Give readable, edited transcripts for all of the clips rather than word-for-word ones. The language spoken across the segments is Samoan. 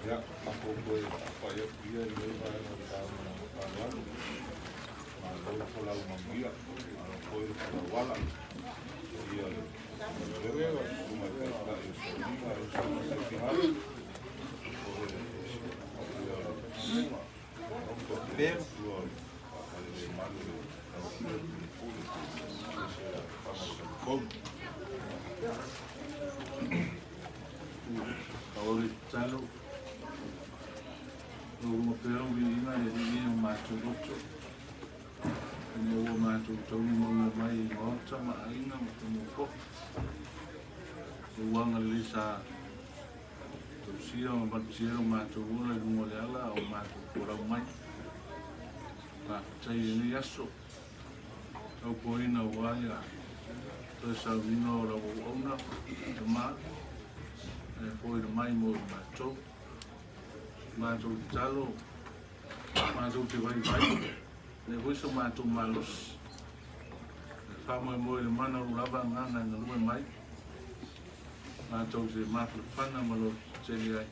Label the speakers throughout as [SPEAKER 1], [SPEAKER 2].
[SPEAKER 1] Ia, tatou toe faapai atu ia i lenei vaega o le taeao ma le agaga faaaloalo. Malo le folau manuia, malo foi le folauala. Le paia i le Faigaluega, le Susuga i le Taitai o Seuliga, lau Susuga Seupigalu, faapea foi le paia o le Susuga le Matua o le Faafalelemalu i lau Afioga i le Pulepule aemaise le alaalafaga o Taupou.
[SPEAKER 2] O le tatalo, ua pea o viiga i le Alii i o matou loto, ina ua matou taunuu manuia mai i maota ma aiga ma fanua foi. O ua agalelei sa tausia. malutia ma malutia ai lo matou ola i luga o le ala a o matou folau mai. Faafetai i lenei aso taupuaina aua ia toe sauniga o lau auauna tama e foina mai mo i matou. Matou tatalo, matou te vaivai, leai foi so matou malosi. E faamoemoe i le mana o lo lava agaga e galue mai, matou te mafanafana ma lo tele ai.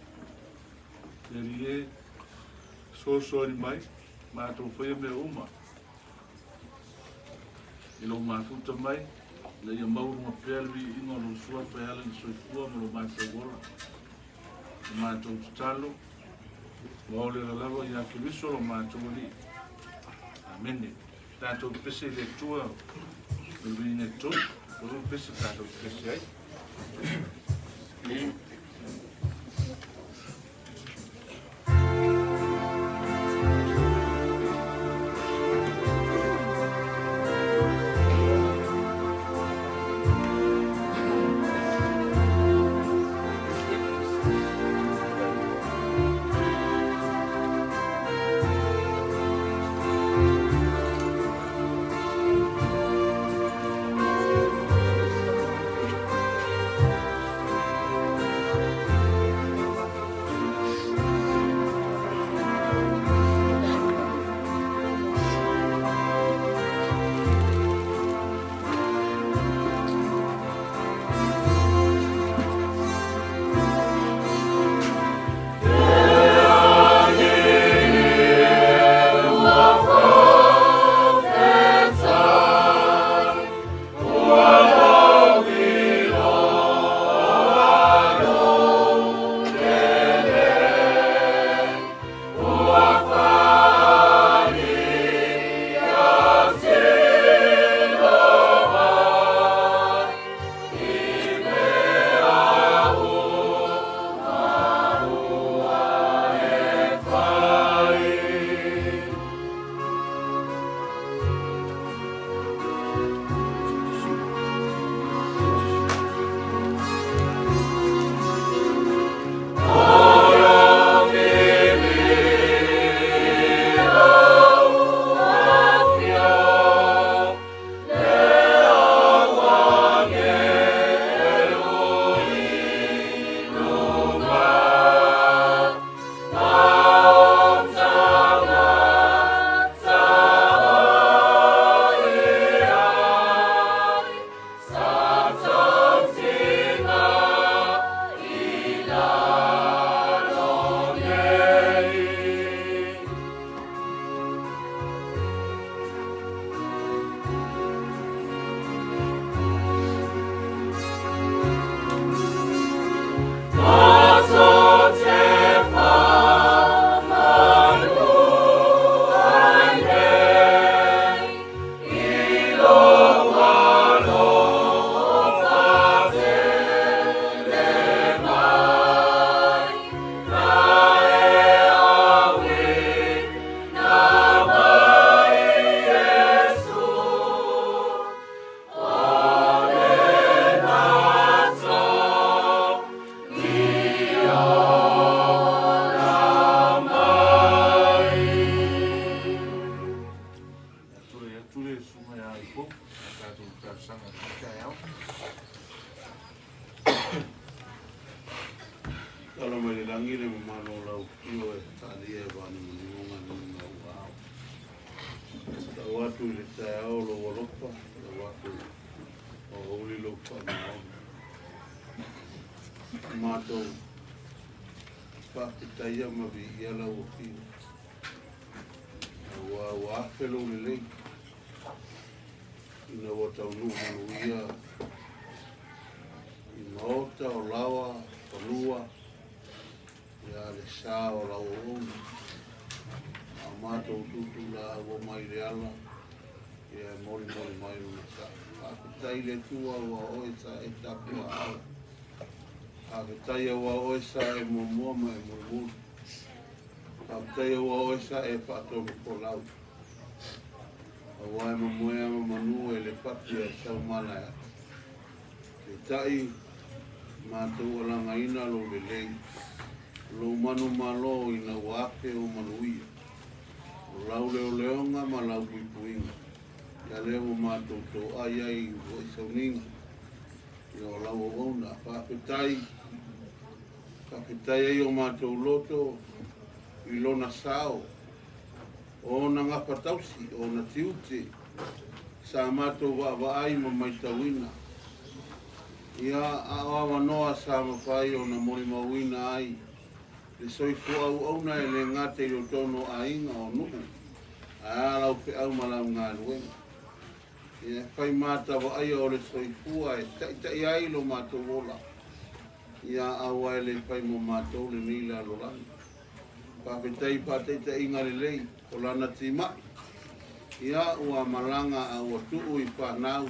[SPEAKER 2] Le Alii e, fesoasoani mai, matou faia mea uma i lou mafuta mai, ina ia maualuga pea le viiga o lou suafa e ala i le soifua ma lo matou ola. La matou tatalo, ua olela lava ia Keriso lo matou Alii. Amene. Tatou pese i le Atua o le viiga e tolu, tolu pese tatou pese ai. Tulai atu le susuga ia Aipou, a tatou talosaga i le taeao.
[SPEAKER 3] Tala mai le lagi le mamalu o lau afio e taalia e vaanimunimuga ni ma ua ao. Tau atu i le taeao lou alofa, tau atu o auli lou faamaoni. Matou faafetaia ma viia lau afio. Aua ua afe lou lelei ina ua taunuu manuia i maota o lawa fanua ia le sa o lau auauna. A o matou tutulaa ua mai le ala ia e molimoli mai lona sa. Faafetai i le Atua aua o oe sa e tapuaao. Faafetai aua o oe sa e muamua ma e mulimuli. Faafetai aua o oe sa e faatonufolau. Aua e mamoe ama manu e le pati a sau mala e atu. Peitai, matou alagaina lou lelei. Lou manumalo ina ua ake ou manuia, o lau leoleoga ma lau puipuiga, ia lea ua matou toai ai i uluai sauniga, ia o lau auauna. Faafetai, faafetai ai o matou loto i lona sao, o ona gafatausi, o ona tiute, sa matou vaavaai ma maitauina. Ia, a o avanoa sa mafai ona molimauina ai le soifua auauna e le gata i totonu o aiga, o nuu, ae a lau feau ma lau galuega. Ia, e fai matavaaia o le soifua e taitai ai lo matou ola, ia aua e le fai mo matou lenei lalolagi. Faafetai i faataitaiga lelei o lana timai, ia ua malaga a ua tuu i fanau,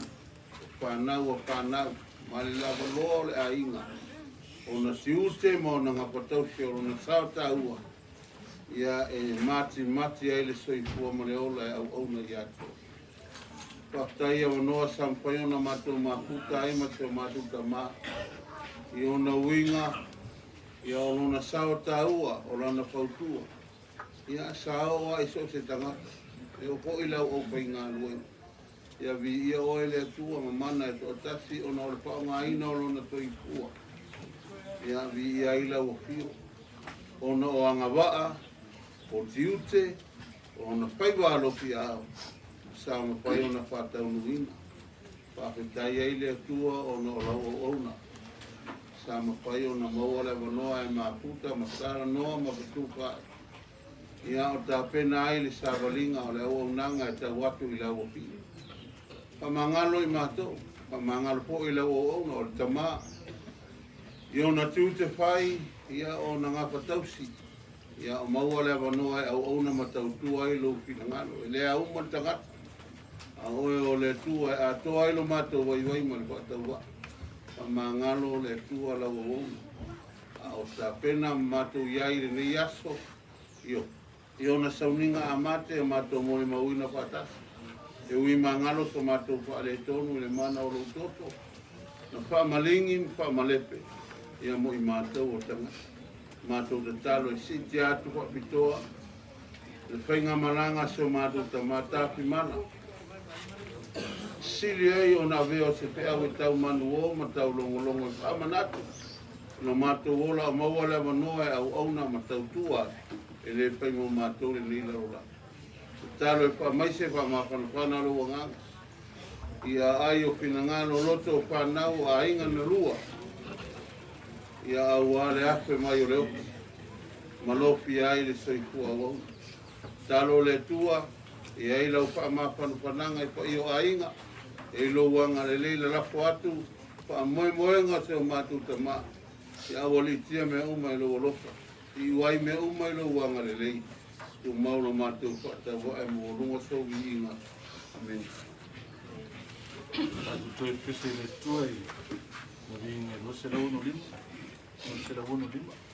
[SPEAKER 3] fanau a fanau, ma le lavaloa o le aiga, ona tiute ma ona gafatausi o lona sao taua, ia e matimati ai le soifua ma le ola e auauna ia te oe. Faafetai i avanoa sa mafai ona matou mafuta ai ma si o matou tama i ona uiga, ia o lona sao taua, o lana fautua, ia sa oo lava i so o se tagata, e oo foi i lau aufaigaluega. Ia viia oe le Atua ma mana e toatasi ona o le faaaogaina o lona soifua. Ia viia ai lau afio ona o agavaa, o tiute, o ona faiva alofiaao sa mafai ona faataunuuina. Faafetai ai le Atua ona o lau auauna sa mafai ona maua le avanoa e mafuta ma talanoa ma fetufaai. Ia o tapena ai le savaliga o le auaunaga e tau atu i lau afio. Faamagalo i matou, faamagalo foi i lau auauna o le tama, i ona tiute fai, ia o ona gafatausi, ia o maua le avanoa e auauna ma tautua ai lou finagalo. E le auma le tagata, a oe o le Atua e atoa ai lo matou vaivai ma le faatauvaa. Faamagalo le Atua lau auauna. A o tapena ma matou i ai i lenei aso, i ona sauniga amata e matou molimauina faatasi. E ui magalo so matou faaletonu i le mana o lou toto, na faamaligi ma faamalepe ia mo i matou o tagata. Matou tatalo e siitia atu faapitoa le faigamalaga a si o matou tama Tafimana. Sili ai ona avea o se feau e tau manuō ma tau logologo e faamanatu lo matou ola o maua le avanoa e auauna ma tautua e le fai mo matou lenei lalolagi. Tatalo e faamaise faamafanafana lou agaga i aai o finagalo loto o fanau o aiga na lua, ia auā le afe mai o le oti ma lofia ai le soifua auauna. Tatalo le Atua e ai lau faamafanafanaga i paia o aiga, e i lou agalelei lalafo atu faamoemoega o si o matou tama, ia aualiitia mea uma i lou alofa, iu ai mea uma i lou agalelei, tumau lo matou faatauae maualuga sou viiga. Amene.
[SPEAKER 2] Tatou toe pese i le Atua i le viiga e 265, 265.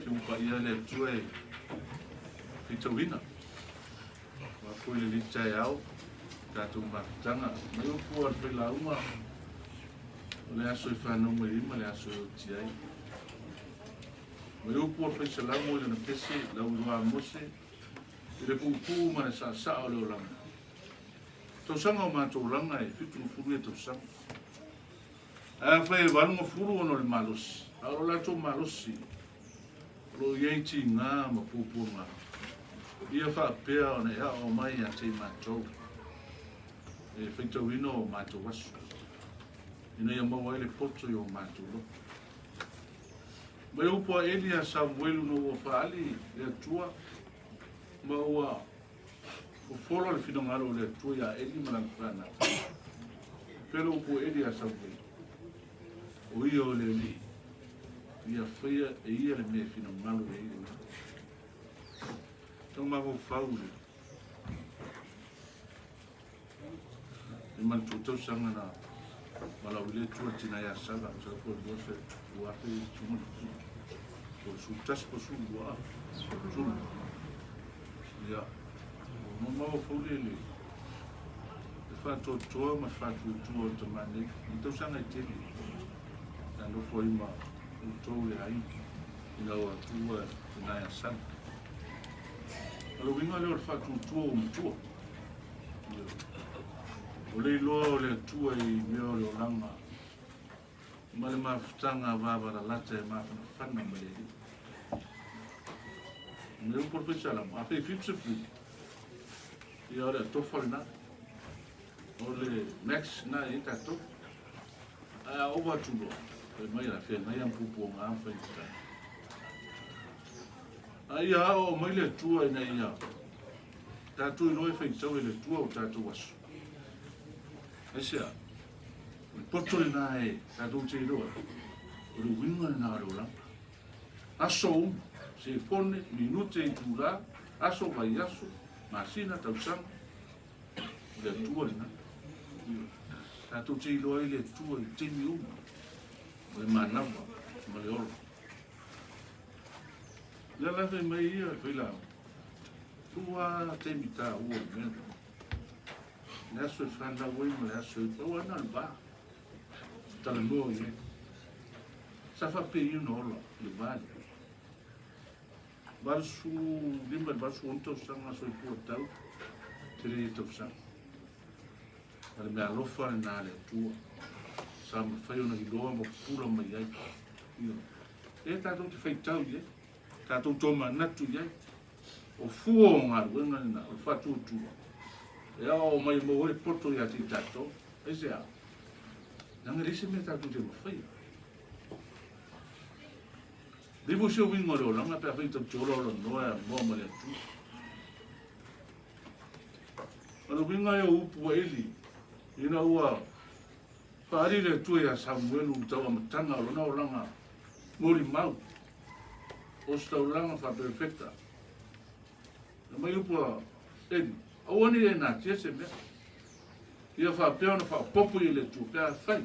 [SPEAKER 2] Tumu Paia le Atua e faitauina. Aua foi lenei taeao, tatou mafutaga. Mai upu a le failauga, o le aso e fanau mai ai ma le aso e oti ai. Mai upu a le faisalamo i lana pese, lau iloa a Mose, i le puupuu ma le saasaa o le olaga. Tausaga o matou olaga e 70 ia tausaga. Ae afai e 80 ona o le malosi, a o lo latou malosi o lo o i ai tiga ma puapuaga, ia faapea ona e aoao mai ia te i matou e faitauina o matou aso, ina ia maua ai le poto i o matou loto. Mai upu a Eli ia Samuelu ina ua faaali le Atua ma ua Fofola le finagalo o le Atua iā Eli ma lana fanau. Faapea le upu a Eli ia Samuele, O ia o le Alii, ia faia e ia le mea e finagalo i ai o ia. Tau mafaufau le le manatua tausaga na valaau i le Atua tina ia Sala, masalo po o le 2017, po o le 11 po o le 12, sulu. Ia, ua mafaufau le le faatoatoa ma le faatuatua o le tama nei, i tausaga e tele, sa nofo ai ma outou le aiga, ina ua tuua tina ia Sala. O le uiga lea o le faatuatua ua matua. O le iloa o le Atua i mea o le olaga ma le mafutaga vavalalata e mafanafana ma le Alii. Me upu o le Faisalamo, a fai 70, ia o le atofa lena. O le max na i tatou. Ae a ova atu loa, fai mai a feagai a pupuoga a faigata. A ia aoao mai le Atua ina ia tatou iloa e faitau e le Atua o tatou aso. Aisea? O le poto lena e tatou te iloa, o le uiga lena o le olaga. Aso uma, sekone, minute, itula, aso, vaiaso, masina, tausaga, o le Atua lena. Tatou te iloa ai le Atua i taimi uma, o le manava ma le ola. Lea la fai mai ia le failauga, tua taimi taua o le mea lea. Le aso e fanau ai ma le aso e pau ana le va. Talanoa i ai. Sa faapei ona ola le va lea. 85 i le 86 tausaga soifua tau, tele ia tausaga. A le mea alofa lena a le Atua. Sa mafai ona iloa ma pupula mai ai. Lea tatou te faitau i ai, tatou tomanatu i ai. O fua o galuega lena, o le faatuatua. E aoao mai e maua ai le poto ia te i tatou. Aisea? Leaga e leai se mea tatou te mafaia. Leai foi se uiga o le olaga pe afai tatou te olaola noa e amoa ma le Atua. O le uiga ia o upu a Eli, ina ua faaali le Atua ia Samuelu i le tau amataga o lona olaga molimau, o se taulaga faaperefeta. Na mai upu a Eli, aua ne i e natia se mea. Ia faapea ona faaopoopo i le Atua pe afai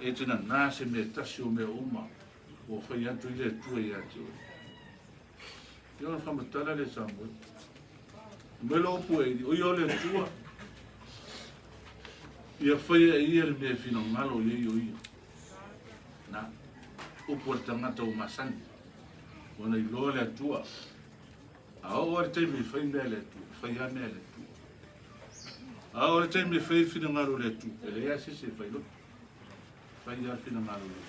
[SPEAKER 2] e te nanā se mea tasi o mea uma ua fai atu i le Atua ia te oe. Ia ona faamatala lea Samuel. Mai le upu e Eli, o ia o le Atua. Ia faia e ia le mea e finagalo i ai o ia. Na, upu a le tagata ua masani. Ua na iloa le Atua. A oo lava le taimi e fai mea e le Atua, e fai lava mea e le Atua. A oo le taimi e fai finagalo o le Atua, e leai lava se isi e fai loto. Fai lava finagalo o le Atua.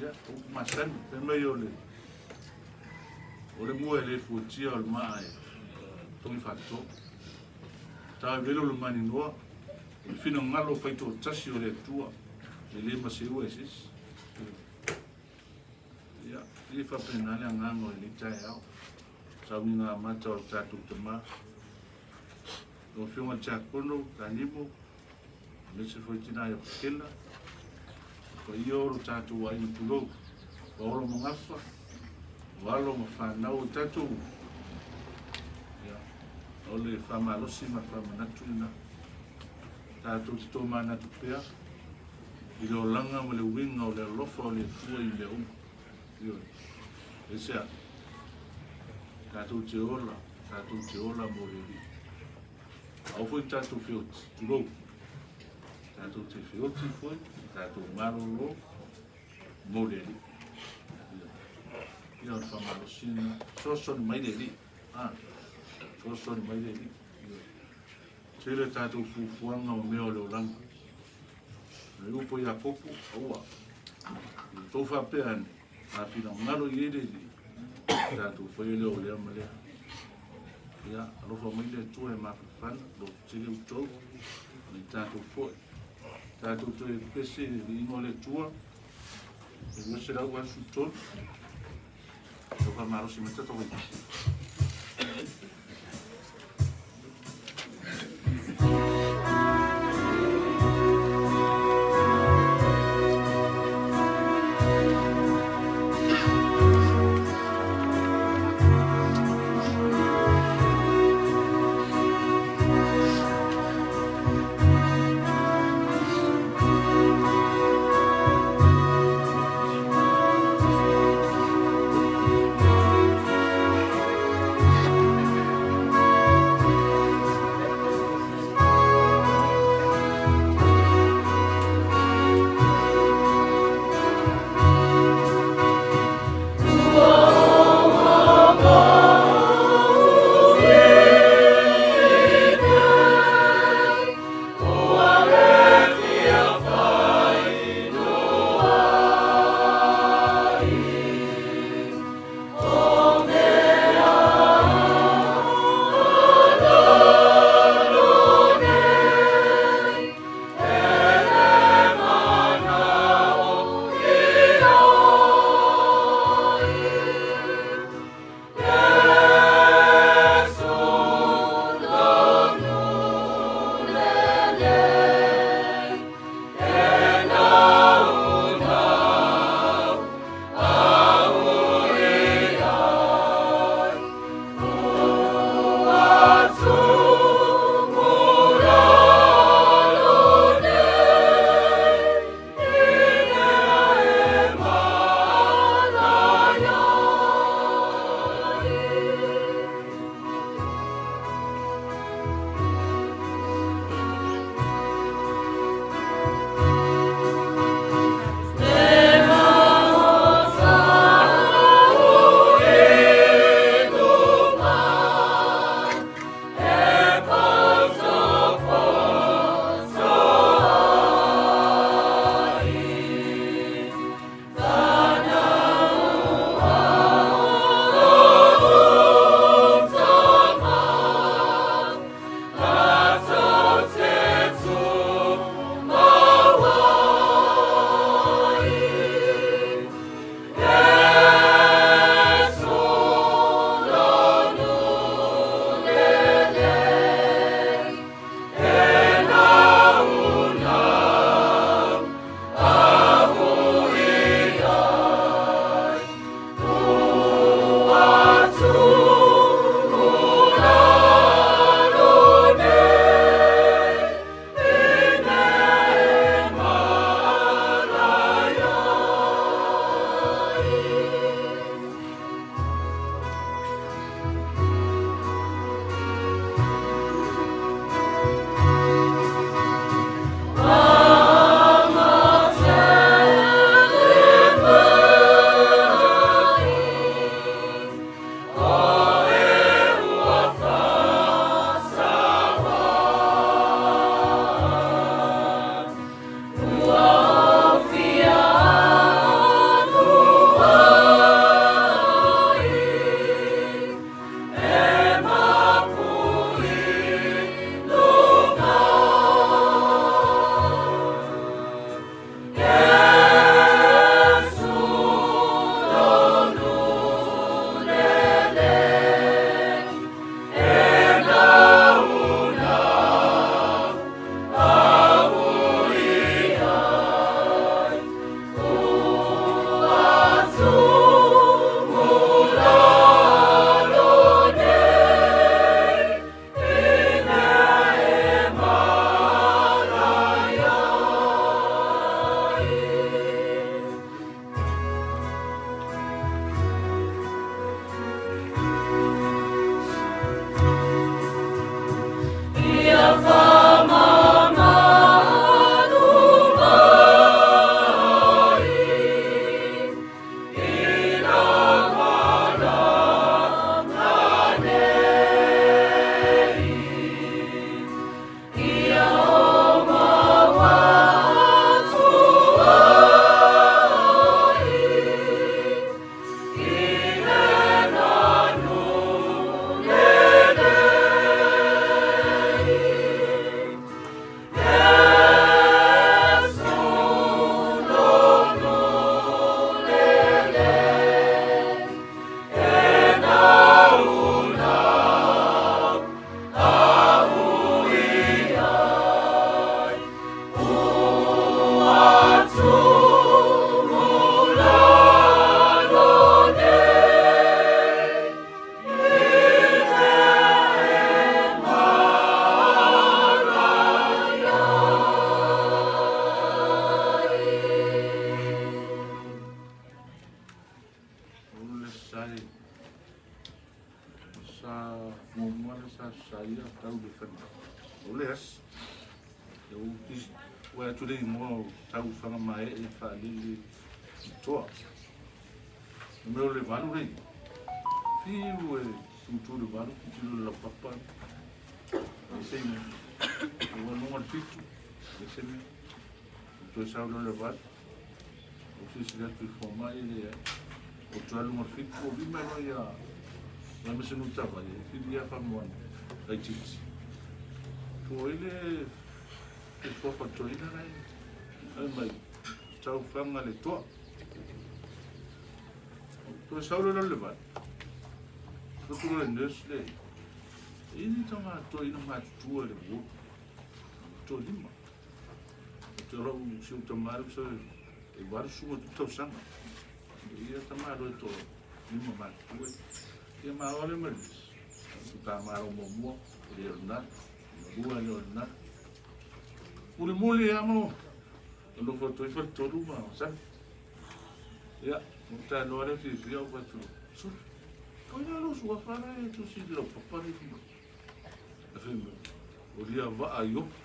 [SPEAKER 2] Ia, upu masani, fai mai o le o le mua e le fuatia o le maa e togi faatoa. Ta velo le maninoa, o le finagalo faitoatasi o le Atua, e le maseua e se isi. Ia, e faapena le agaga o lenei taeao. Sauniga amata o le tatou tama. Lau Afioga i le Tiakono, Tanimo, aemaise foi tina ia Pakela, paia o lo tatou aiga tulou, o alo ma gafa, o alo ma fanau o tatou. Ia, o le faamalosi ma le faamanatu lena. Tatou te tomanatu pea i le olaga ma le uiga o le alofa o le Atua i mea uma. Ioe. Aisea? Tatou te ola, tatou te ola mo le Alii. Aua foi tatou feoti, tulou. Tatou te feoti foi, tatou malolo mo le Alii. Ia, o le faamalosi lena. Fesoasoani mai le Alii. A, fesoasoani mai le Alii. Ioe. Tele tatou fuafuaga o mea o le olaga. O le upu a Iakopo, aua. Ia outou faapea ane, a finagalo i ai le Alii, tatou faia lea o lea ma lea. Ia, alofa mai le Atua e mafanafana, lototele outou, ma i tatou foi. Tatou toe pese i le viiga o le Atua, e 283. Tau faamalosi mai tatou vaipese. sae sa muamua lea sa saia tau le fana o le asi. E u ua atu le igoa o tau fana mae e faalele i toa. O mea o le valu le fiu e tutu le valu tilo le laupapa e se ina ua luga le fitu e se mea o toe sau lea le valu o silasila atu i fomai e leai o toe alu luga le fitu o lima e loa ia mai ma se nutavai e fili ia famoana laitiiti foi le e fuafatoina lai ai mai taufaga le toa. Toe sau loa le valu. Tutu loa le nurse le. E ni tama toeaina matutua i le ward. Toalima. Te lau si ou tama sa e 80 tausaga. Ia tama loa to lima matutua. Ia ma ole ma le. Tu ta maro muamua, le o na, lua le o na. Muli muli amo. Nofo atu ai faletolu ma masani. Ia, ua talanoa lea fiafia ou fai atu, Suli, o ai la lou suafa la e tusi i le laupapa lea i E fai mai, o lia vaa i opu.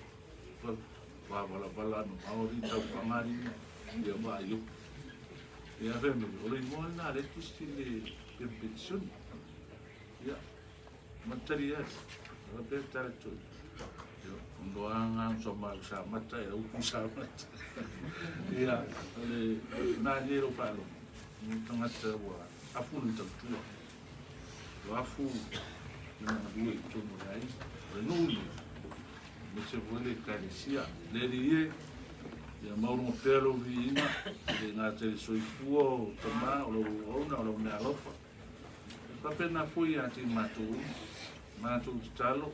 [SPEAKER 2] Vavalavala ana Maori, taufaga alii, lia vaa i opu. Ia, fai mai, o le igoa lena lea e tusi i le penisione. Ia, Matari ai, ua pea tala tui. Ndo anga sa ma sa mata e upu sa mata. Ia, le na ni ro falo. Mo tangata ua afu ni tautua. Ua afu na lue i tonu le ai. O le nuu ni. Me se foi le ekalesia. Le li e, ia maualuga pea lou viiga, le ngā te soifua o tama, o lau auauna, o lau meaalofa. E faapena foi ia te matou uma, matou tatalo,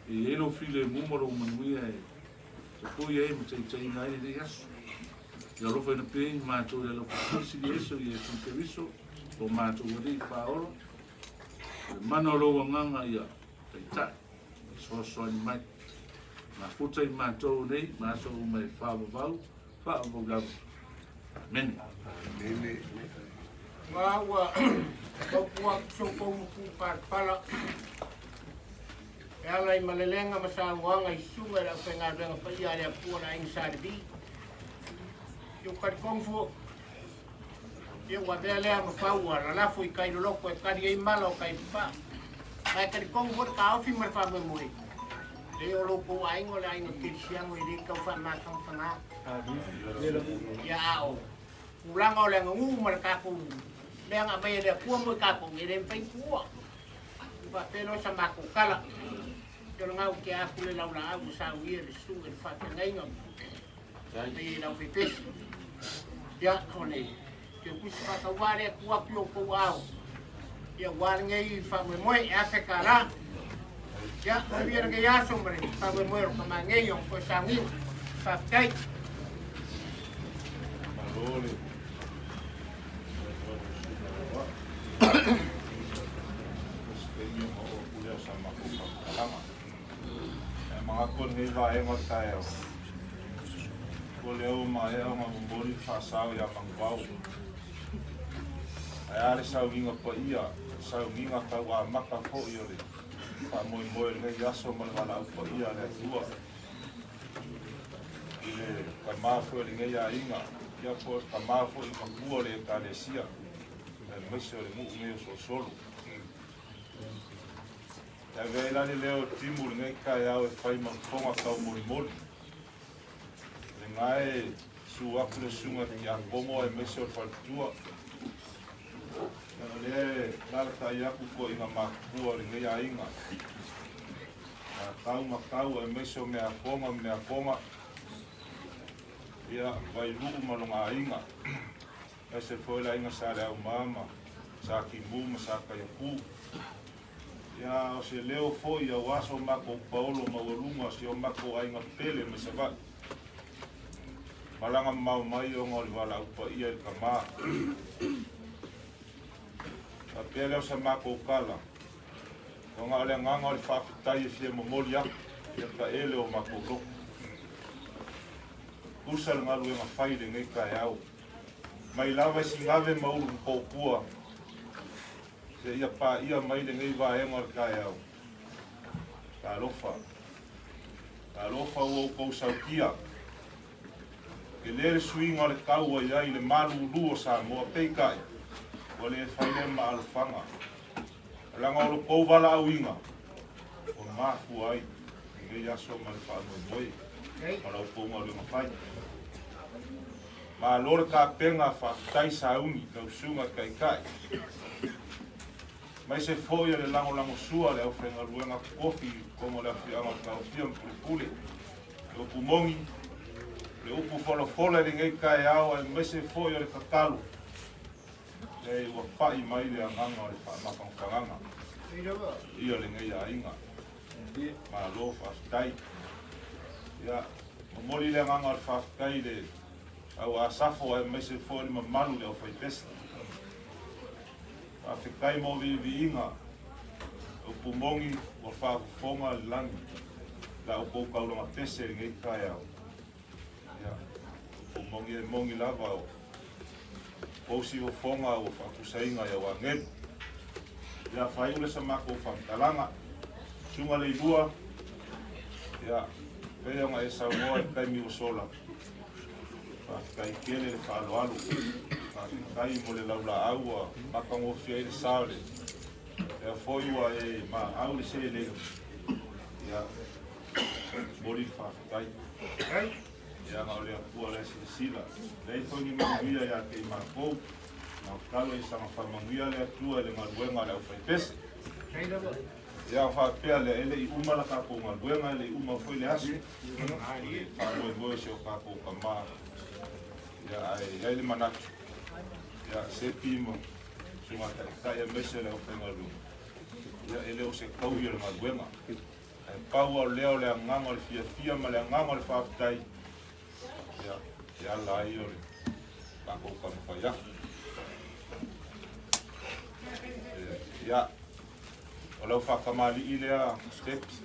[SPEAKER 2] e i ai lou filemu ma lou manuia e tapui ai ma taitaiina ai lenei aso. Ia alofaina pea i matou i le alofa silisili ese o Iesu Keriso, lo matou Alii Faaola, o le mana o lou Agaga ia taitai, ia fesoasoani mai. Mafuta i matou nei ma aso uma e faavavau, faavavau lava. Amene.
[SPEAKER 1] Amene.
[SPEAKER 4] Ma ua taupu atu si outou mapu palapala e ala i malelega ma saunoaga i susuga i le aufaigaluega paia a le Atua le Aiga Sa Levi. Ia ua talitonu foi, ia ua avea lea ma fau ua lalafo i tai loloto e tali ai mala o tai papaa. Ma e talitonu foi le taofi ma le faamoemoe, leai o lo outou aiga o le aiga kerisiano e le tau faamafanafana. Ia a o tulaga o le aganuu ma le tatou mea na aumai e le Atua mo i tatou, e le mafai ona tuua. Ua faapea loa sa matou tala, ia o lena ua tea atu le laulaau ua saunia e le susuga i le faafeagaiga ma le laufaipesi. Ia, o le teutusi faatauvaa lea e tuu atu i outou aao, ia aua lenei faamoemoe e $1000. Ia, manuia lenei aso ma le faamoemoe o le kamangei o toe sauniga. Faafetai.
[SPEAKER 1] Malo le Manatu o lenei vaega o le taeao, ua lea ua maea ona momoli le faasao ia Manuvao. Ae a le sauniga paia, le sauniga tau amata foi o le faamoemoe o lenei aso ma le valaau paia a le Atua i le tama foi o lenei aiga, ia po o le tama foi matua o le Ekalesia, aemaise o le nuu nei o Solosolo. E ave ai la le leo o timu i lenei taeao e fai ma fofoga taumolimoli. Lena e susu atu le susuga i le Tiakono aemaise o le faletua. O lea e alaalatai atu toeaiina matutua o lenei aiga. A tau ma tau aemaise o Meatoga ma Meatoga, ia, Vailuu ma lona aiga. Aemaise foi le aiga Sa Leauma ma Sa Timu ma Sa Taiapu. Ia, o se leo foi aua so matou paolo maualuga o si o matou aiga pele mai Savaii. Malaga mamao mai ona o le valaau paia i le tama. Faapea lea o sa matou tala, ona o le agaga o le faafetai e fia momoli atu ia taele o matou loto. Tusa le galuega fai i lenei taeao. Mai lava i Sigave ma Ulu Toopua. Seia paia mai lenei vaega o le taeao. Talofa. Talofa ua outou sautia. Tele le suiga o le tau ua i ai i le malulu o Samoa, peitai, ua le fai lea ma alofaga. Leaga o lo tou valaauina ua mafua ai lenei aso ma le faamoemoe ma la outou galuega fai. Malo le tapena, faafetai sauni lau susuga i Taitai. Aemaise foi o le lagolagosua a le aufaigaluega totofi i totonu o le afioaga o Taofia ma Pulepule. Le upu moni, le upu folafola i lenei taeao aemaise foi o le tatalo, leai ua pai mai le agaga o le faamafanafanaga i o lenei aiga. Malo faafetai. Ia, momoli le agaga o le faafetai i le au Asafo aemaise foi o le mamalu i le aufaipese. Faafetai mo viiviiga, upu moni ua faafofoga le lagi la outou taulaga pese i lenei taeao. Ia, upu moni e moni lava o kou sifofoga ua faatusaina i au agelu. Ia, faaiu le sa matou faamatalaga. Susuga Leilua, ia, pei ona e saunoa i le taimi ua sola, Faafetai tele le faaaloalo. Faafetai mo le laulaau ua matagofie ai le sa o le lea foi ua e maau le seleni. Ia, momoli le faafetai. Ia, na o le Atua la e silasila. Leai foi ni manuia ia te i matou. Na o tatalo ia saga faamanuia le Atua i le galuega a le aufaipese. Ia, faapea lea, e le i uma la tatou galuega, e le i uma foi le aso. O le faamoemoe o si o tatou tama, ia, ae i ai le manatu, ia, Sepi ma Susuga Taitai aemaise le aufaigaluega, ia, e le o se taui o le galuega. Ae pau lava o lea o le agaga o le fiafia ma le agaga o le faafetai, ia, e ala ai o le tatou taumafai atu. Ia, o lau faatamalii lea, Steps,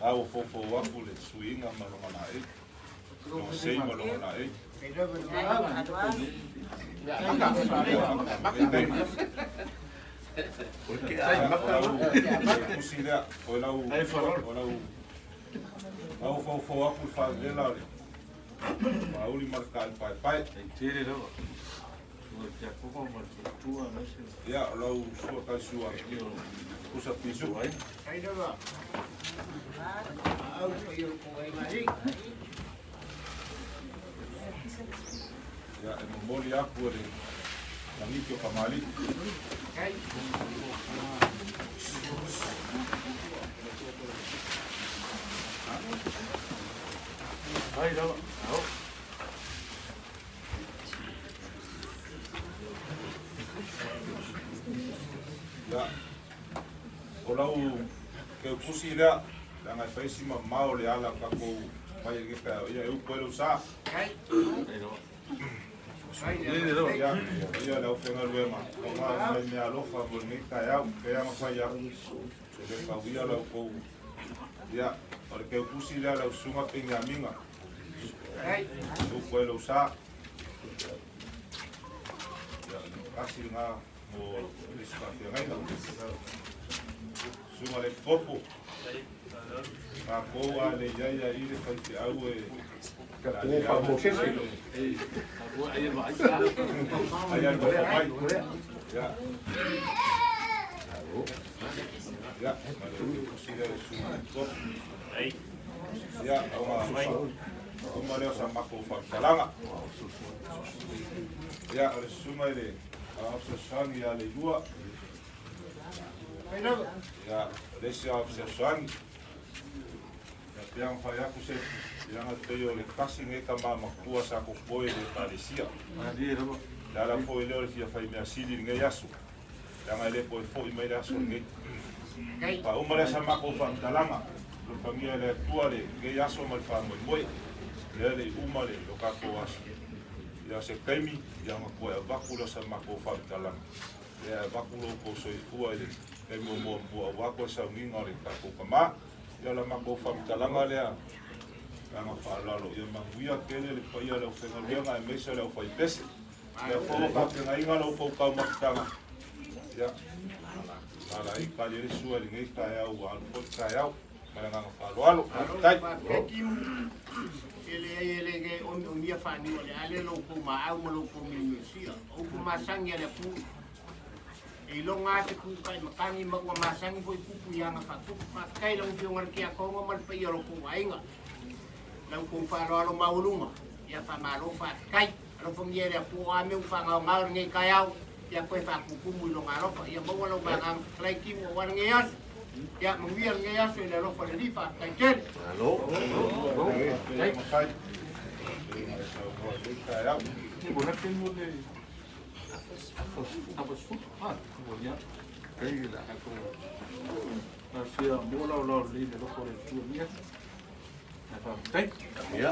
[SPEAKER 1] a ua foufou atu le suiga ma lona laei, lona sei ma lona laei. Tusi lea, o lau, o lau, lau foufou atu le faavela o le Mauli ma le taalipaepae. Ia, o lau sua tai sua, pusa pisu. Ia, e momoli aku e le laniki o Kamali'i. Ia, o lau keukusi lea, leaga e fai si mamao le ala o tatou mai e ke ia e upu ai lou sa. Ia, ia le aufaigaluega, o ngā mai mea alofa mo lenei taeao, pe ana fai aku, e le tauia lau kou. Ia, o le keukusi lea lau susuga Peniamina. Upu ai lou sa. Ia, tasi lena mo le isi faafeagaiga. Susuga le Popo. Tatou a le iai a i le faifeau e ai ai nofo mai. Ia. Ia, ma le tusi lea le susuga le Popo. Ia, ona uma lea o sa matou faamatalaga. Ia, o le susuga i le Aoao Fesoasoani ia Leilua. Ia, o le isi Aoao Fesoasoani. Ia, pei ona fai atu se leaga pei o le tasi lenei tama matua sa totoe i le Ekalesia. Le ala foi lea o le fia fai mea sili i lenei aso, leaga e le toe foi mai le aso lenei. Faauma lea sa matou faamatalaga, alofagia e le Atua lenei aso ma le faamoemoe, lea le i uma le lo tatou aso. Ia se taimi, ia ona toe avatu lea o sa matou faamatalaga, lea e avatu lo outou soifua i le taimi o muamua aua toe sauniga o le tatou tama. Ia la matou faamatalaga lea, agaga faaaloalo, ia manuia tele le paia o le aufaigaluega aemaise o le aufaipese. Lea foi ua tapenaina lo outou taumafataga. Ia, ala i pali ai le sua i lenei taeao ua alu foi le taeao. Ma le agaga faaaloalo. Faafetai.
[SPEAKER 4] Faafetai Kimu. E leai e le ge omiomia faaniu o le a le lo outou maau ma lo outou miumiosia. O upu masani a le atunuu. E iloga lava se tuutai matagi ma ua masani foi pupu i aga faatupu. Faafetai i lau Afioga i le Tiakono ma le paia o lo outou aiga. La outou faaaloalo maualuga, ia faamalo faafetai. Alofagia e le Atua o a mea ua faagaogao i lenei taeao, ia toe faatutumu i Lona alofa. Ia maua lau agaga fetalai Timu aua lenei aso. Ia manuia lenei aso i le alofa o le Alii. Faafetai tele.
[SPEAKER 3] Malo.
[SPEAKER 1] Faafetai. Saunoa i lenei taeao.
[SPEAKER 2] Fia mo lau lau lei le loko le tua mia. Faafetai.
[SPEAKER 3] Ia.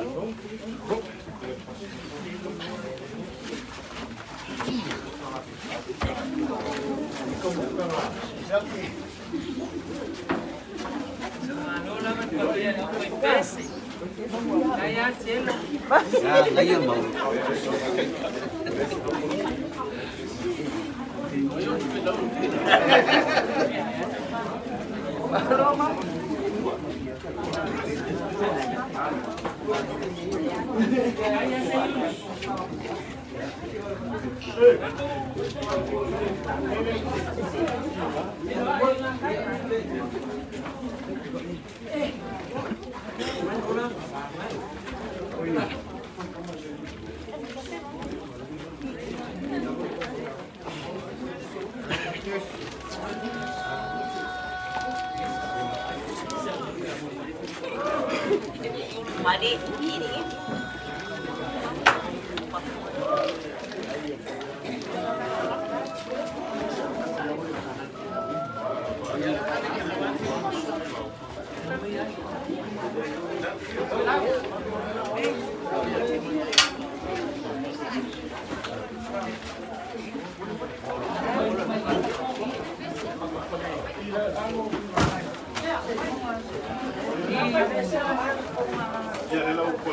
[SPEAKER 1] Ia, le lau upu a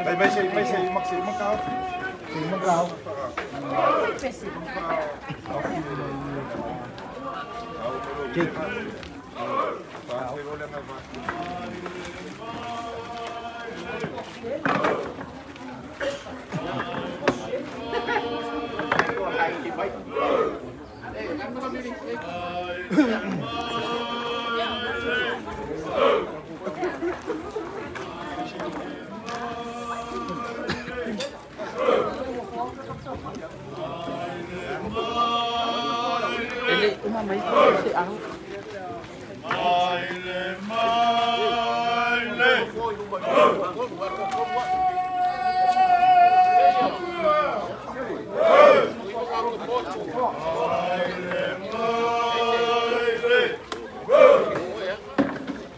[SPEAKER 1] Vai, vai, vai, vai, vai, vai, Maile, maile.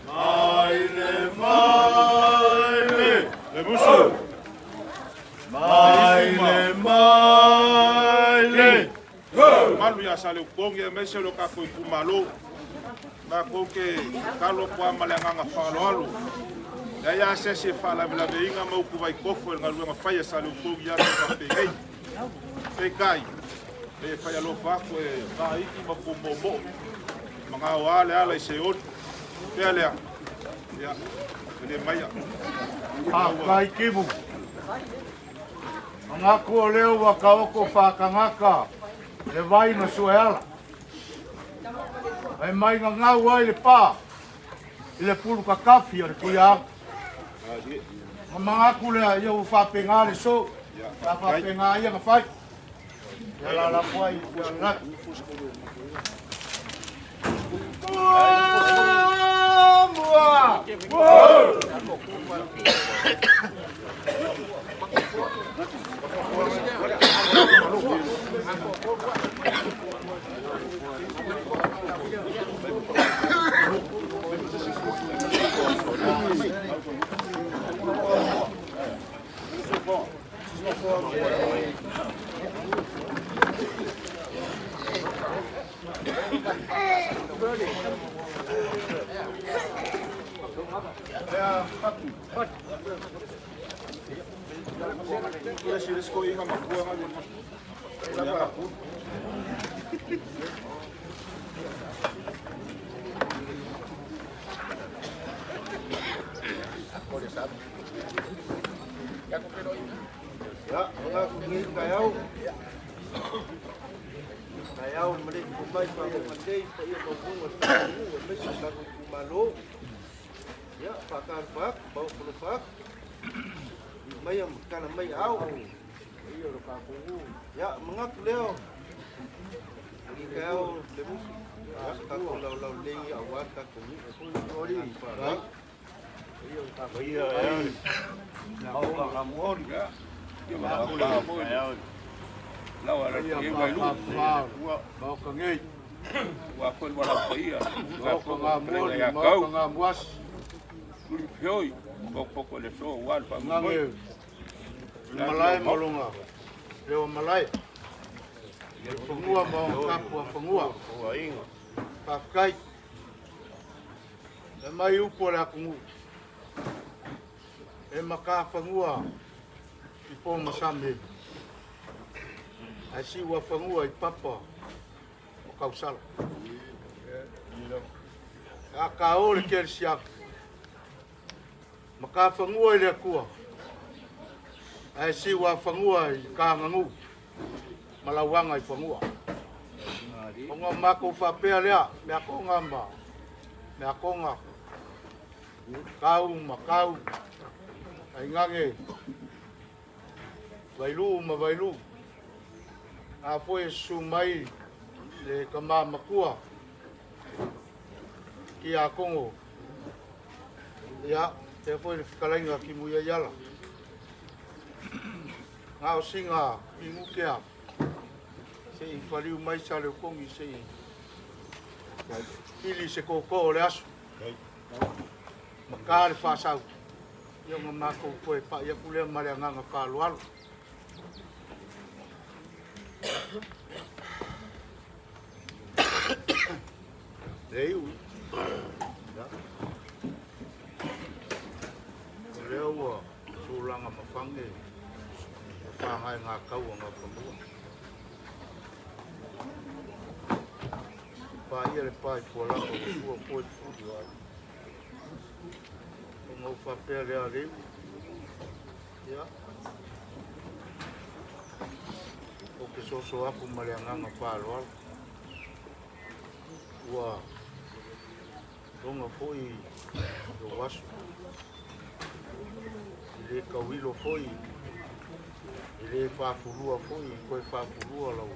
[SPEAKER 1] Maile, maile. Le musu. Maile, maile. Malu ia Saleupougi aemaise o lo tatou itumalo. Matou te tatalo atu lava ma le agaga faaaloalo. Leai lava se isi e faalavelaveina ma utuvai tofo i le galuega fai a Saleupougi i aso faapenei. Peitai, pei e fai alofa atu e vaiti ma pumoomoo ma gaoa le ala i Seoli. Pea lea, ia, e le maia.
[SPEAKER 5] Faafetai Timu. Manatu o lea ua taoto faatagata le vai ma Sueala. Fai mai gagau ai le pa i le pulu kakafi o le Tuiaana. Ona manatu lea, ia ua faapena le soo. Sa faapena ia na fai. Ia la lafoai i Fualalaki. Mua!
[SPEAKER 3] Ia, o la ku nei taeao. Taeao le maleifua mai faafogatei paia maualuga o le tatou nuu aemaise o tatou itumalo. Ia, faatalofa atu, maofa atu. Iu maia ma tala mai aao. Paia o le tatou nuu. Ia, manatu lea i taeao le musu. Ia, tatou laolao lelei aua le tatou nuu.
[SPEAKER 5] Maoka nei. Maoka ngā moli, maoka ngā muasi. Ngange le malae ma longa leo malae. Le fangua ma ona tapu a fangua. Faafetai. E mai upu o le atunuu. E matafanua i po masame. Ae siua fanua i papa o tausala. A ka o le kerisiano. Matafanua i le Atua. Ae siua fanua i kagagu ma lauaga i fanua. Ona matou faapea lea, mea konga ma mea konga, kau ma kau, aigage, vailuu ma vailuu. A foi e susu mai le tama matua ki a Kongo. Ia, te foi le fetalaiga ki Muiaiala. Ngā o singa i ngukea se i whariu mai sa leo kongi se i pili se kōkō o le aso. Ma kā le whāsau. Ia nga mākou koe pa ia kulea ma le anganga whāloalo. Le iu. O lea ua tulaga mafange o whangai ngā kaua ngā whanua. Pā ia le pā i pualanga ua sua poe fuli o ai. O ngau whapea lea leu. Ia. O ke soso aku ma le anganga whāloalo. Ua longa foi lou aso. E le tauilo foi, e le faafulua foi, toe faafulua lau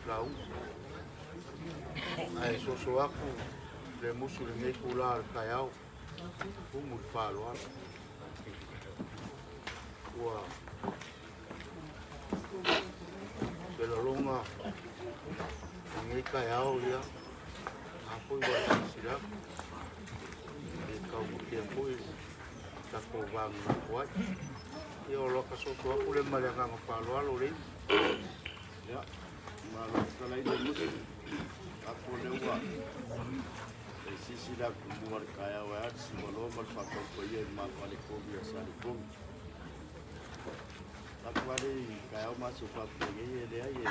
[SPEAKER 5] lauga. Ae soso aku le musu lenei itulā o le taeao, tumu i le faaaloalo. Ua se laloga lenei taeao ia, a foi ua silasila atu, e taumatea foi le tatou va manatu ai. Ia o lota soso atu lea ma le agaga faaaloalo lei.
[SPEAKER 3] Ia, malo fetalai le musu. Tatou lea ua e sisi la tumua le taeao e a le siualoa ma le faataupaia i le mafale komi a Salekomi. Tatou ale i taeao ma se faapenei e leai e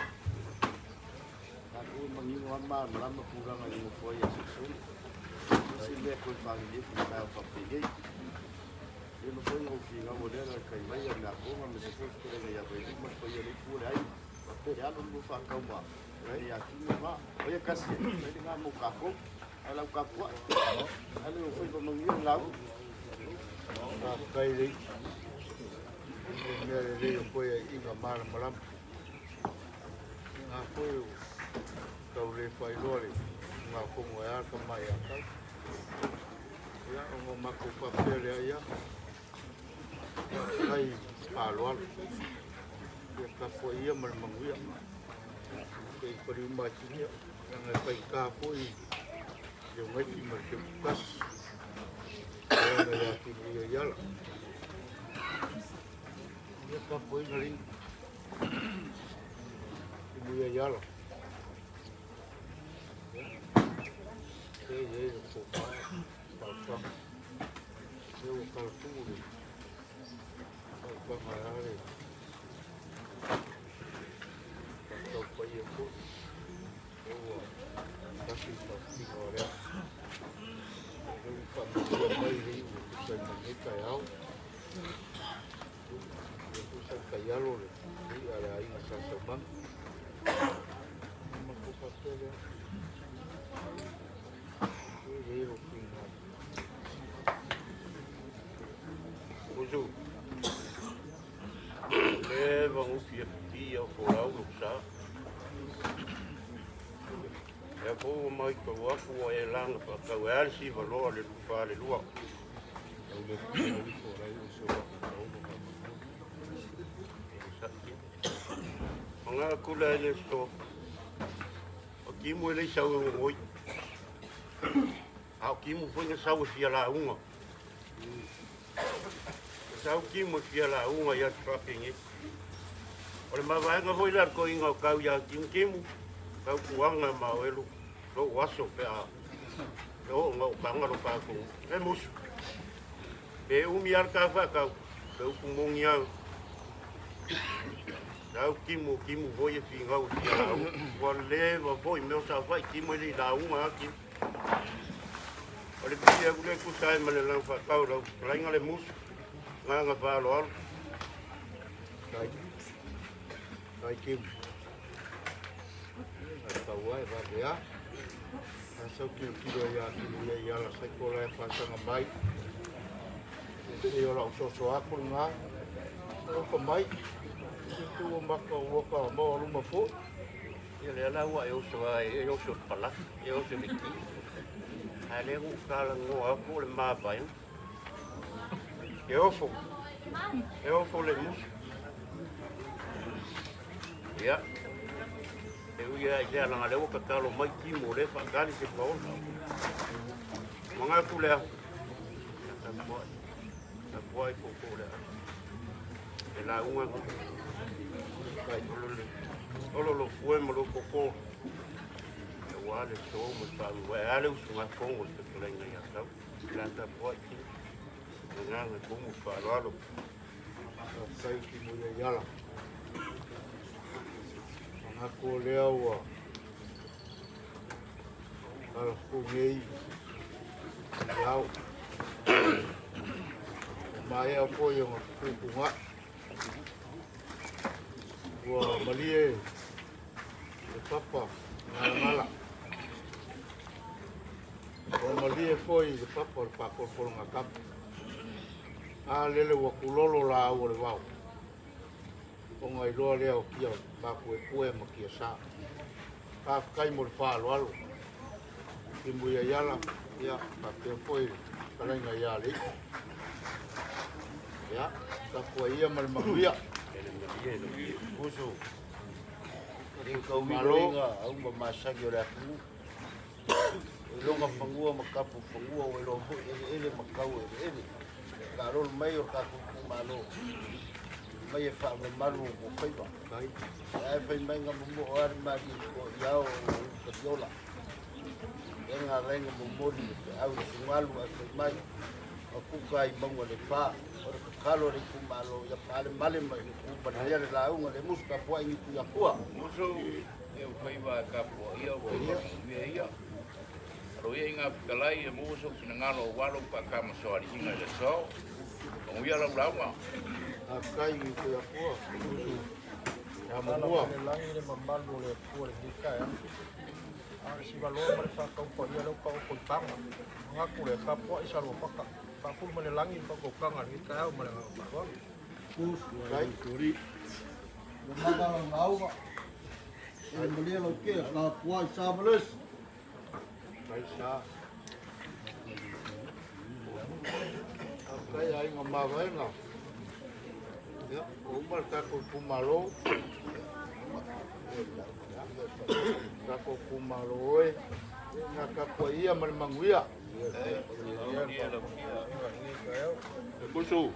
[SPEAKER 3] tatou e manino lava ma malamalama tulaga i le nofo ai a Sosolo. Se mea toe faalelei le taeao faapenei. Ia ma foi ou finau o lea la kai mai a mea konga me se foi fetalaiga ia Vailu ma le paia le itu o le aiga. E alu lua faatau ma e ia kini ma o ia kasi e le ngā mo kākou. Ai lau tapuai. Ai le o foi pa manuia le lauga.
[SPEAKER 5] Faafetai lei. Le mea lelei o koe iga malamalama. Ngā koe o tau le whailoa le ngā kongo e aka mai a kau. Ia, o ngā mako whapea lea ia. Ia, kai pāloalo. Ia, ka ia ma le manuia. Kei pari umai tinia. Ia, ngai whai kā foi le ngaiti ma le te pukasi. Ia, ngai a ki ia iala. Ia, ka foi ngari. Ki muia iala. Ia, ia, ia, ko pā, pā, Ia, ua kalapu le. Pā, pā, le. Tau pai e ko. Ia, ua kasi pa tinga o rea. Ia, ua wha mai le ua kusai mai kai au. Ia, kusai kai alo le. Ia, le ainga sa sau manga. Ma ko pa pele. Ia, ia, o pinga.
[SPEAKER 4] Usu. Le vangu fia pia o lau lo sa. Ia po mai ko waku o e langa pa ka wa si va lo le lu fa le lua.
[SPEAKER 1] Au le pia i fo rai o se wa ka o ma ma.
[SPEAKER 4] Manga kula le sto. O ki mo le sau o ngoi. A o ki mo foi na sau fia la unga. Sau ki mo fia la unga ia trapping. O le mavaega foi la ko inga o kau ia kimu kimu. Kau kuanga ma o elu. Lo waso pe a. O nga o kanga lo ka ko. E musu. Pe umi al ka fa kau. Pe upu mongi au. Kau kimu kimu foi e finga o fia la unga. Ua le va foi meo sa fai kimu ele la unga aki. O le pia ule kusa e ma le lang fa kau lau. Lainga le musu. Nga nga fa alo alo.
[SPEAKER 5] Kai. Kai kim. Ngai tau ai va lea. A sau kilo kilo ia ki ia ia la sai kola e whasanga mai. E o lau soso aku ngā. O ka mai. E tu o maka o waka mo aluma fo.
[SPEAKER 4] Ia le ala ua e oso a e oso le palaki, e oso le ki. A le u kala ngoa aku le mavae. E ofo. E ofo le musu. Ia. E ui ia i le alanga le ua kakalo mai ki mo le whakali se paola. Manga ku lea. Ka puai. Ka puai ko ko lea. E la unga.
[SPEAKER 5] Kai.
[SPEAKER 4] Olo lo fue mo lo koko. E wa le so mo pa wa ale usu nga kongo te kalenga ia tau. La ta puai ki. Nga nga kongo pa alo alo.
[SPEAKER 5] Kai ki mo ia iala. Nga ko lea ua. Kala ko ngei. Iau. Mai au ko ia nga kuku nga. Ua malie le papa ngala ngala. Ua malie foi le papa o le whakopolo ngā kapu. A lele ua kulolo la au o le wau. O ngai loa lea o kia maku e kue ma kia sa. Ka whakai mo le whaalo alo. Ki muia iala, ia, ka pea foi kalainga ia le. Ia, ka pua ia ma le manuia.
[SPEAKER 4] E le malie le
[SPEAKER 3] Usu. E kau
[SPEAKER 5] Malo.
[SPEAKER 3] inga au ma masaki o le atunu. O longa fangua ma kapu fangua o lo foi ele ele ma kau ele ele. Ka rol mai o ka kuku malo. Mai e wha me malu o ko whaiwa.
[SPEAKER 5] Kai.
[SPEAKER 3] Ai whai mai ngā momo o ari mari o iao o ka. E ngā renga momori le te au le sungalu ai whai mai. O kuka i maunga le pā. O le kakalo le ku malo ia pāle male mai le ku le launga le musu ka pua ingi ku ia kua.
[SPEAKER 2] Musu, e o whaiwa ka pua ia, o whaiwa ia ia. Aro ia inga pikalai e musu finangalo o walo pa ka masoari hinga i le so. O ia lau launga.
[SPEAKER 5] A kai i ko ia kua. Usu. Ia mamua.
[SPEAKER 6] Le langi le mamalu o le Atua le nika e. A le sivaloa ma le whakaupa ia lau pa o koipanga. Ngaku le kapua i sa lua paka. Whakulu ma le langi le whakaukaga le nika e au ma le ngaka whaaloalo.
[SPEAKER 5] Le maga la nauga. E malia lau kea ka pua i sa malesi. Kai sa. Kai ai ngā mavaenga. Ia, o uma le tatou itumalo. Tatou itumalo oe. Nga tapuaia ma le manuia.
[SPEAKER 1] Musu.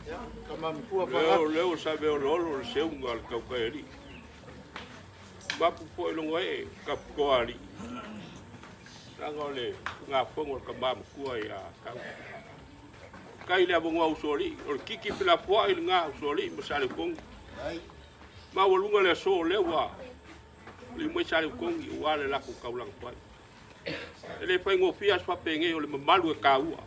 [SPEAKER 5] Ia, tama matua
[SPEAKER 1] Leo leo sa me olo le seunga le taukai alii. Mapu foi logo e ka putoa alii. Laga o le gafoga o le tama matua ia tau. Kai le avanoa usoalii, o le kiki pelafoai lena usoalii ma Salekogi. Maualuga le aso o lea ua liu mai Salekogi aua le latou taulaga fai. E le faigofie aso faapenei o le mamalu e taua.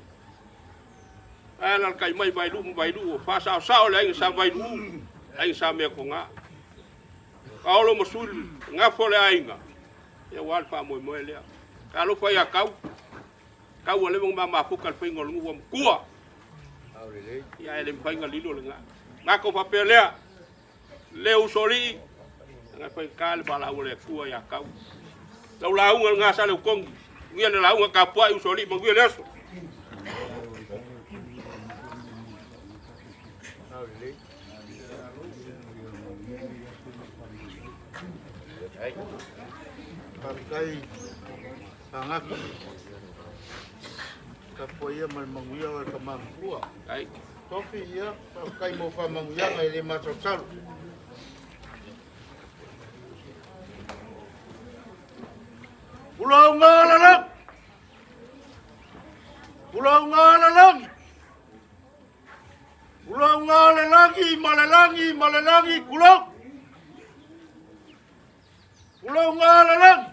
[SPEAKER 1] Ae alalatai mai Vailuu ma Vailuu o faasaosao le aiga sa Vailuu, aiga sa Meatoga. Paolo ma Suli, gafo le aiga, ia aua le faamoemoe lea. Talofa ia Tau, Tau ua leva ona mamafuta le faiga o le nuu ua matua. Ia ae le mafai ona lilo lena. Matou faapea lea, le usoalii, na faigata le valaau a le Atua ia Tau. Lau lauga lena Saleutogi, manuia le lauga tapuai usoalii, manuia le aso.
[SPEAKER 5] Faafetai Fagata. Tapuaia ma le manuia o le tama matua.
[SPEAKER 1] Ai.
[SPEAKER 5] Tofi ia, faafetai mo faamanuiaga e le masalosalo. Ulauga lalang! Ulauga lalang! Ulauga le lagi ma le lagi ma le lagi, tulou! Ulauga le lagi!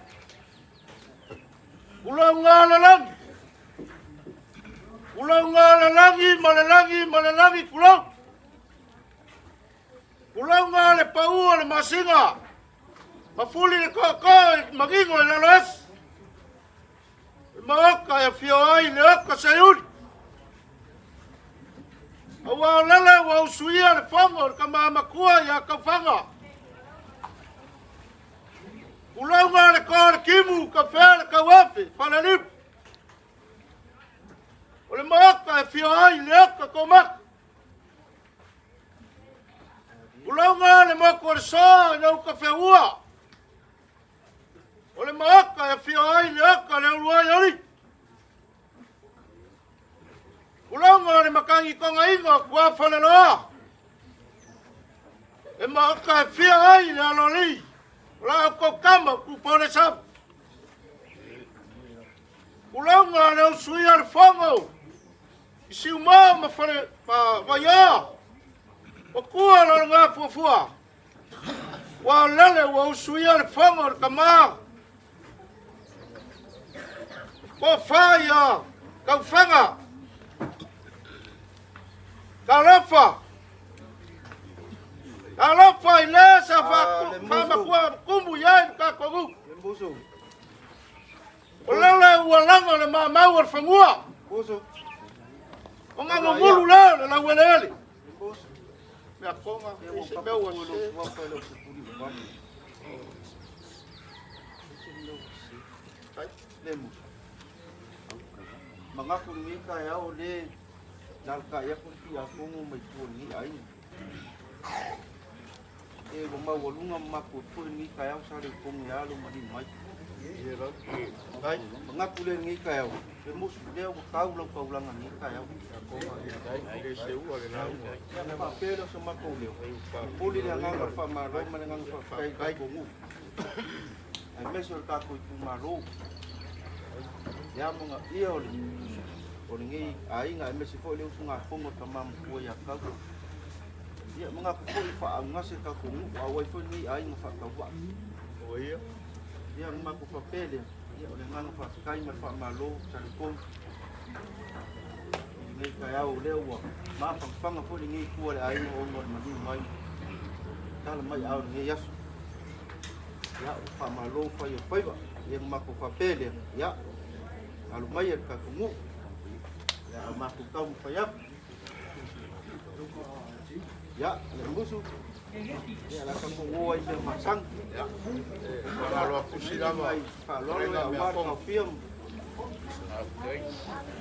[SPEAKER 5] Ulauga le lagi! Ulauga le lagi ma le lagi ma le lagi, tulou! Ulauga le pau o le masina, mafuli le toatoa i manino i lalo ese. Le maoka e afio ai le oka seiuli. Aua o lele ua usuia le fono o le tama matua ia Taufaga. Ulauga le toa o le timu, kafea le tauafe, falelipu. O le maoka e afio ai le oka komaka. Ulauga le moku o le soa i lau kafeua. O le maoka e afio ai le oka le ulu ai ali. Ulauga le makangi konga ingo kua faleloa. E maoka e fia ai le aloli. O la au kama ku pone sa. Ulauga le usuia le fogo. I siumao ma fale ma vaia. O kua lo ngā fuafua. Ua lele ua usuia le fogo o le tama. Ko wha ia kauwhanga. Talofa. Talofa i le sa whamakua kumu ia i ka kogu. O lele ua langa le mamau o le fangua. O ngā ngomulu leo le lauele ele. Mea konga, e se mea ua se.
[SPEAKER 7] Mangaku ni ka e ao le nalka ia ku ti a kongo mai tua ni ai. E ua maualuga ma mapuepue lenei taeao sa le kogi e alo ma lima ai. Manatu lea i lenei taeao, e musu lea ua tau lau taulaga i lenei taeao. Ia ona faapea lea o se matou leo, momoli le agaga o le faamalo ma le agaga faafetai i le tatou nuu, aemaise o le tatou itumalo. Le amanaia o o lenei aiga aemaise foi le usugafono a tama matua ia Tau. Ia manatu foi e faaugase tatou nuu a o ai foi lenei aiga faatauvaa. Ia ona matou faapea lea, ia o le agaga faafetai ma le faamalo Saletonu i lenei taeao o lea ua mafanafana foi lenei itu a le aiga ona o le maliu mai tala mai aao i lenei aso. Ia ua faamalo fai o faiva. Ia ona matou faapea lea, ia alo mai e le tatou nuu. Ia a matou taumafai atu. Ia, le musu. Ia, la ka mo ai mea masang.
[SPEAKER 5] Ia, e lava pusi lava.
[SPEAKER 7] Faaaloalo ia aua le taofia.